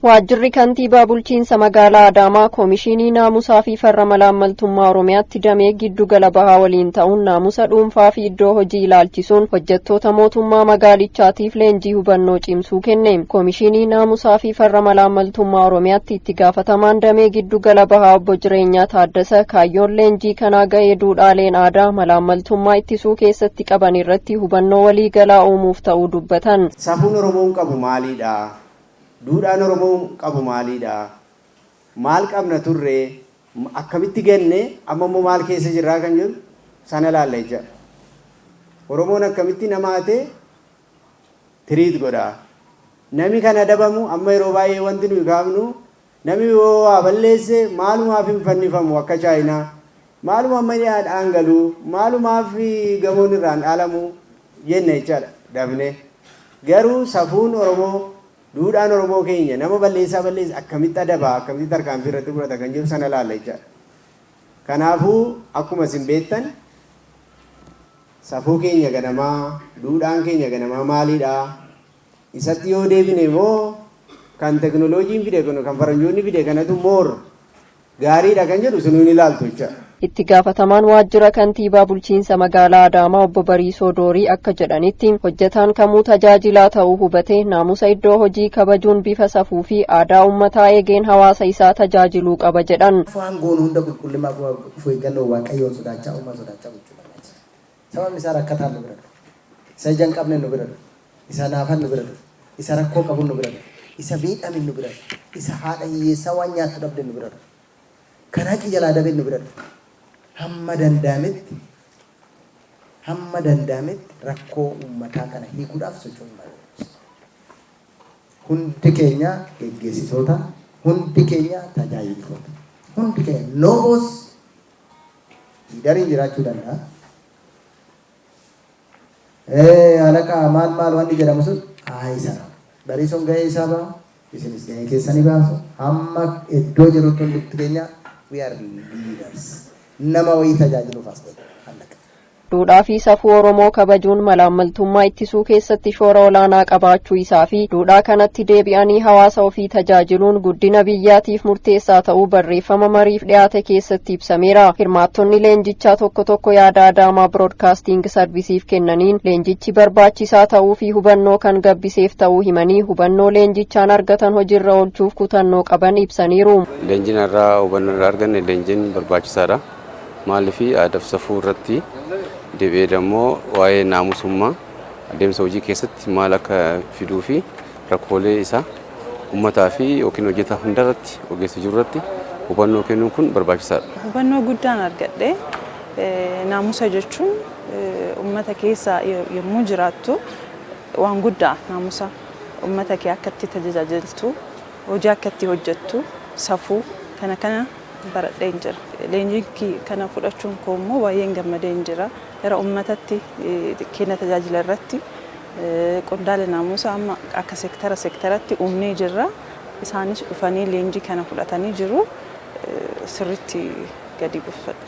Waajjirri kantiibaa bulchiinsa magaalaa Adaamaa Koomishinii Naamusaa fi Farra Malaammaltummaa Oromiyaatti damee giddu gala bahaa waliin ta'uun naamusa dhuunfaa fi iddoo hojii ilaalchisuun hojjettoota mootummaa magaalichaatiif leenjii hubannoo cimsuu kenne. Koomishinii Naamusaa fi Farra Malaammaltummaa Oromiyaatti itti gaafatamaan damee giddu gala bahaa obbo Jireenyaa Taaddasa kaayyoon leenjii kanaa ga'ee duudhaaleen aadaa malaammaltummaa ittisuu keessatti qaban irratti hubannoo waliigalaa uumuuf ta'uu dubbatan. Safuun Oromoon qabu maaliidha? Duudhaan Oromoon qabu maaliidha? Maal qabna turre? Akkamitti ganne? Amma immoo maal keessa jirraa kan jedhu sana ilaalla jechaadha. Oromoon akkamitti nama hatee treat godha? Nami kan adabamu, amma yeroo baay'ee wanti nuyi kaafnu, nami yoo waa balleesse maalumaaf hin fannifamu akka Chaayinaa? Maaluma amma inni galuu? Maalumaaf gamoon irraan dhaalamu jenna jechaadha dafnee. Garuu safuun Oromoo, duudhaan Oromoo keenya nama balleessaa balleesse akkamitti adabaa, akkamitti tarkaanfii irratti fudhata kan jedhu sana ilaalla jechaadha. Kanaafuu akkuma isin beektan, safuu keenya ganamaa, duudhaan keenya ganamaa maalidha? Isatti yoo deebine immoo kan teknooloojiin fide kun, kan faranjoonni fide kanatu more gaariidha kan jedhu sunuu ni ilaaltu jechaadha. Itti gaafatamaan waajjira kantiibaa bulchiinsa magaalaa Adaamaa obbo Bariisoo Doorii akka jedhanitti, hojjetaan kamuu tajaajilaa ta'uu hubatee naamusa iddoo hojii kabajuun bifa safuu fi aadaa uummataa eegeen hawaasa isaa tajaajiluu qaba jedhan. Waan goonu hunda qulqullummaa, of eeggannoo, Waaqayyoon sodaachaa, uumaa sodaachaa gochuu barbaachisa. Sababni isaa rakkataan nu bira dhufa. Isa ija hin qabne nu bira dhufa. Isa naafan nu bira dhufa. Isa rakkoo qabu nu bira dhufa. Isa miidhame nu bira dhufa. Isa haadha hiyyeessaa waan nyaattu dhabde nu bira dhufa. Kan haqi jalaa dabe nu bira dhufa. Hamma danda'ametti, hamma danda'ametti rakkoo uummataa kana hiikuudhaaf socho'uun baay'ee. Hundi keenya geggeessitoota, hundi keenya tajaajiltoota. Hundi keenya no boss, leaderiin jiraachuu danda'a. Alaqaa maal maal wanni jedhamu sun haa sana. Bariisoon gahee isaa ba'a, isinis gahee keessanii baasu. Hamma iddoo jirutti hundumti keenya we are leaders. Nama wayii tajaajiluuf as godhe. Allaqa. Duudhaa fi safuu Oromoo kabajuun malaammaltummaa ittisuu keessatti shoora olaanaa qabaachuu isaa fi duudhaa kanatti deebi'anii hawaasa ofii tajaajiluun guddina biyyaatiif murteessaa ta'uu barreeffama mariif dhiyaate keessatti ibsameera. Hirmaattonni leenjichaa tokko tokko yaada Adaamaa Broadcasting Serviceiif kennaniin leenjichi barbaachisaa ta'uu fi hubannoo kan gabbiseef ta'uu himanii, hubannoo leenjichaan argatan hojiirra oolchuuf kutannoo qaban ibsaniiru. Leenjiin irraa hubannoo irraa arganne, leenjiin barbaachisaadha. Maaliif, aadaa fi safuu irratti deebi'ee immoo waa'ee naamusummaa adeemsa hojii keessatti maal akka fiduu fi rakkoolee isaa uummataa fi yookiin hojjetaa hundarratti, ogeessa jiru irratti hubannoo kennuun kun barbaachisaadha. Hubannoo guddaan argadhe. Naamusa jechuun uummata keessa yommuu jiraattu waan guddaa. Naamusa uummata kee akka itti tajaajiltu, hojii akka itti hojjettu, safuu kana kana baradheen jira. Leenjii kana fudhachuun koo immoo baay'een gammadeen jira. Gara uummatatti kenna tajaajila irratti qondaala naamusa amma akka seektara seektaratti uumnee jirra. Isaanis dhufanii leenjii kana fudhatanii jiru. Sirriitti gadi buufadha.